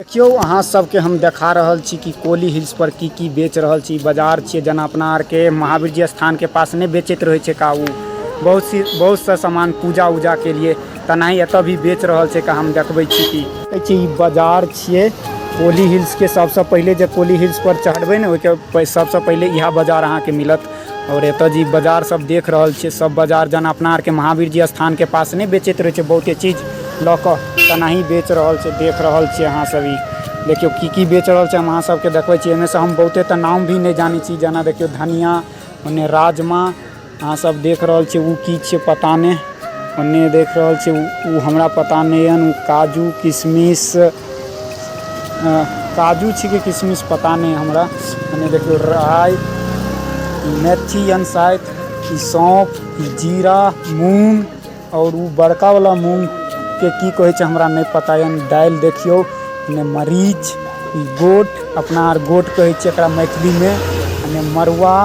देखियौ, अहाँ सबके हम देखा रहल छी कि कोली हिल्स पर की की बेच रहल छी। बाजार छियै, जेना अपना आरके महावीर जी स्थान के पास नहि बेचैत रहै छै का ओ बहुत सी बहुत सा सामान पूजा उजा के लिए, तेनाही एतऽ भी बेच रहल छै का। हम देखबै छी कि कहै छी, ई बाजार छियै कोली हिल्स के। सबसँ पहिले जे कोली हिल्स पर चढ़बै ने, ओहिके सबसँ पहिले इएह बाजार अहाँके मिलत। आओर एतऽ जे बाजार सब देख रहल छियै, सब बाजार जेना अपना आरके महावीर जी स्थान के पास नहि बेचैत रहै छै बहुते चीज लऽ कऽ, तेनाही बेच रहल छै। देख रहल छियै अहाँ सब, ई देखियौ की की बेच रहल छै। हम अहाँ सबके देखबै छी। एहिमे से हम बहुते तऽ नाम भी नहि जानै छी। जेना देखियौ, धनिया, ओन्ने राजमा अहाँ सब देख रहल छियै। ओ की छियै पता नहि। ओन्ने देख रहल छियै, ओ हमरा पता नहि यऽ। ओ काजू किशमिश, काजू छिकै किशमिश, पता नहि हमरा। एन्ने देखियौ, राइ, मेथी यन शायद, ई सौंफ, ई जीरा, मूँग आओर ओ बड़का वाला मूँग के की कहै छै, हमरा नहि पता यऽ। दालि देखियौ, एन्ने मरीच, ई गोट, अपना आर गोट कहै छियै एकरा मैथिलीमे। एन्ने मड़ुआ,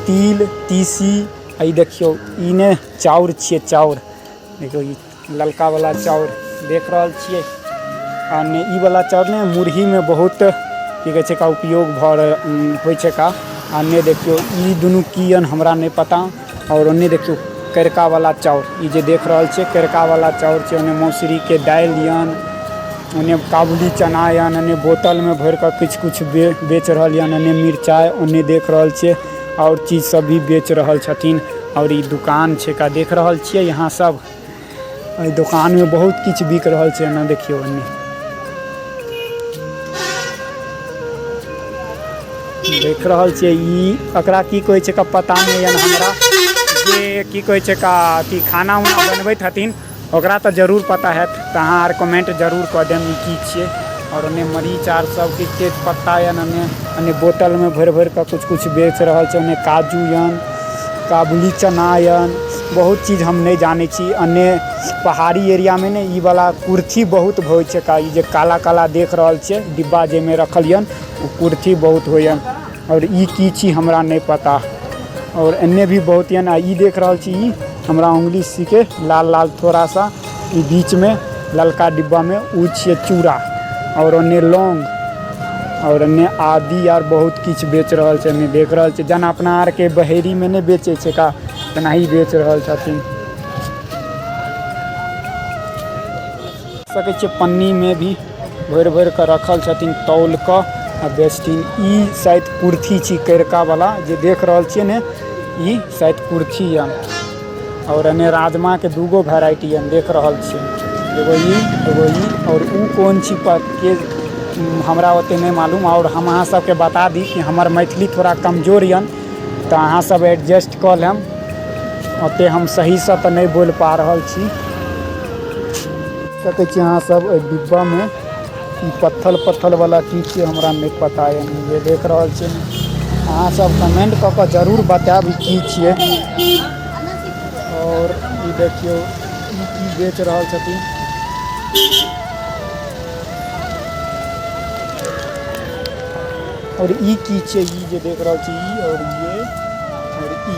तिल, तीसी। आ ई देखियौ, ई ने चाउर छियै, चाउर। देखियौ, ई ललका वाला चाउर देख रहल छियै। आ ने ई वाला चाउर ने मुरहीमे बहुत की कहै छै का उपयोग भऽ होइ छै का। आ ने देखियौ, ई दुनू की यन, हमरा नहि पता। आओर ओन्ने देखियौ, करिका वाला चाउर, ई जे देख रहल छियै, करिका वाला चाउर छै। ओन्ने मौसरीके दालि यन, ओन्ने काबुली चना यन, ओन्ने बोतलमे भरि कऽ किछु किछु बेच रहल यन, ओन्ने मिरचाइ, ओन्ने देख रहल छियै आओर चीज सब भी बेच रहल छथिन। आओर ई दुकान छै का, देख रहल छियै यहाँ सब। एहि दोकानमे बहुत किछु बिक रहल छै। एना देखियौ, एन्ने देख रहल छियै, ई एकरा की कहै छै का पता नहि यऽ हमरा। जे की कहै छै का अथी खाना उना बनबैत हथिन, ओकरा तऽ जरूर पता हैत। तऽ अहाँ आर कमेंट जरूर कऽ देम, ई की छियै। आओर ओन्ने मरीच आर सब किछु, तेज पत्ता यऽ। ओन्ने ओन्ने बोतलमे भरि भरि कऽ किछु किछु बेच रहल छै। ओन्ने काजू यऽ, काबुली चना यऽ, बहुत चीज हम नहि जानै छी। अन्य पहाड़ी एरियामे ने ई वाला कुर्थी बहुत होइ छै का। ई जे काला काला देख रहल छियै डिब्बा जाहिमे रखल यऽ, ओ कुर्थी बहुत होइए। आओर ई की छी, हमरा नहि पता। आओर एन्ने भी बहुत यऽ। आ ई देख रहल छी, ई हमरा उंगली सीके लाल लाल थोड़ा सा ई बीचमे ललका डिब्बामे, ओ छियै चूड़ा। आओर ओन्ने लौंग आओर एन्ने आदि आर बहुत किछु बेच रहल छै। एन्ने देख रहल छै, जेना अपना आरके बहेरीमे नहि बेचै छै का, तेनाही बेच रहल छथिन। सकै छियै, पन्नीमे भी भरि भरि कऽ रखल छथिन, तौल कऽ आ बेचथिन। ई शायद कुर्थी छी, करिका वाला जे देख रहल छियै ने, ई शायद कुर्थी यऽ। आओर एन्ने राजमाके दूगो वेराइटी यऽ, देख रहल छियै, एगो ई, एगो ई। आओर उ कोन छी के, हमरा ओते नहि मालूम। आओर हम अहाँ सबके बता दी कि हमर मैथिली थोड़ा कमजोर यऽ, तऽ अहाँ सब एडजस्ट कऽ लेब। ओते हम सहीसँ तऽ नहि बोलि पा रहल छी। सकै छी अहाँ सब, एहि डिब्बामे ई पत्थल पत्थल वाला की छियै, हमरा नहि पता यऽ। जे देख रहल छियै, अहाँ सब कमेंट कऽ कऽ जरूर बतायब, ई की छियै। आओर ई देखियौ, ई की बेच रहल छथिन। आओर ई की छियै, ई जे देख रहल छी, ई आओर ये आओर ई।